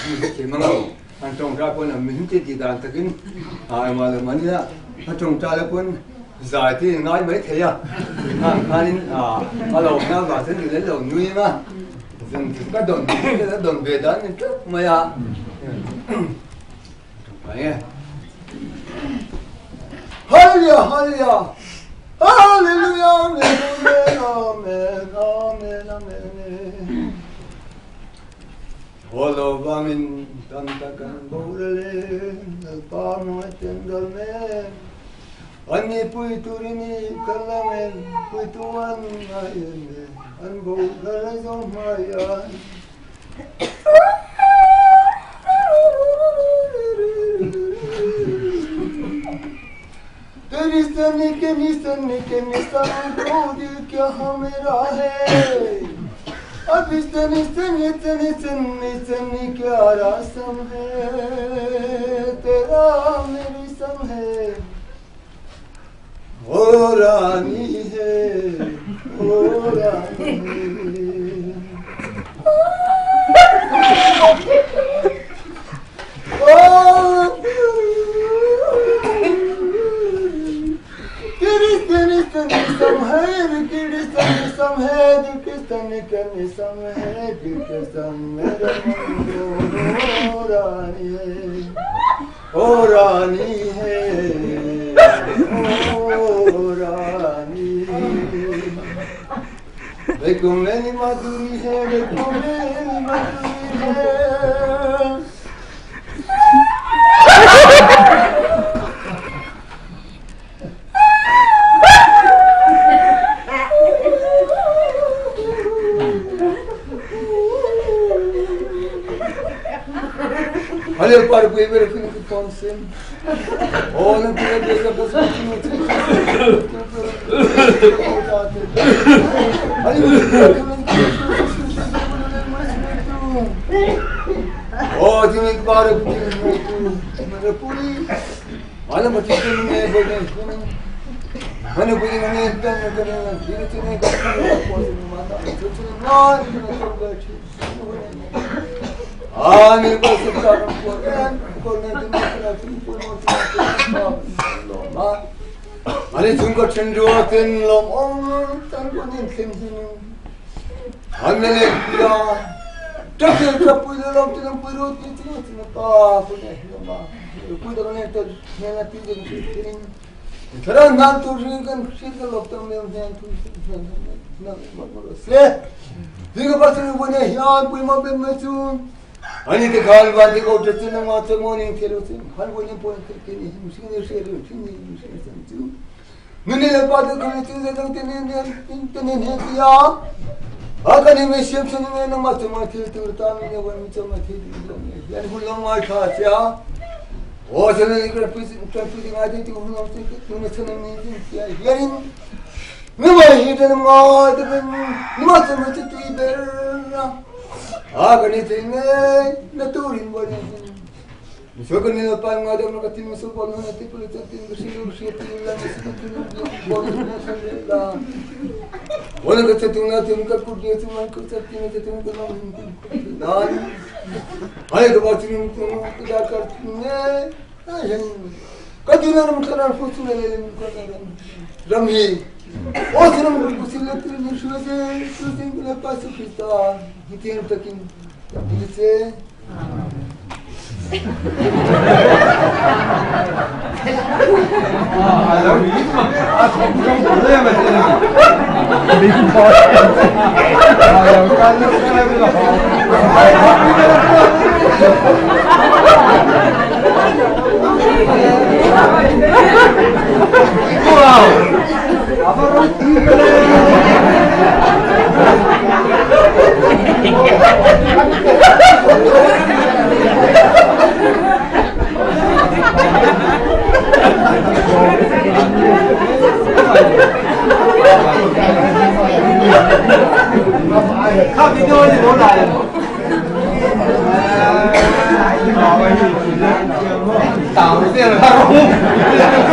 An tawngtai pawn an min ti tih dan takin engmah lo mah nia a tawngtai la pawn zai te in ngai mai thei a khang khanin a lo hna vang chuan in lo nui ang a ka dawn ka dawn ve dan ni teuh mai a tawngtai nge Hallelujah Hallelujah Hallelujah Amen Amen Amen Amen Haw lo vangin tam tak an boral e, Lalpa hmangaih ten ral mek. An ni pui turin i kal ang em, puitu an ngai em e, an boral a zo hmai an. Teri sani ke nisani ke nisan ko dil kya mera hai Abhi sani sani sani sani sani kya rasam hai Tera meri sam hai O rani hai O rani hai 挡不住了。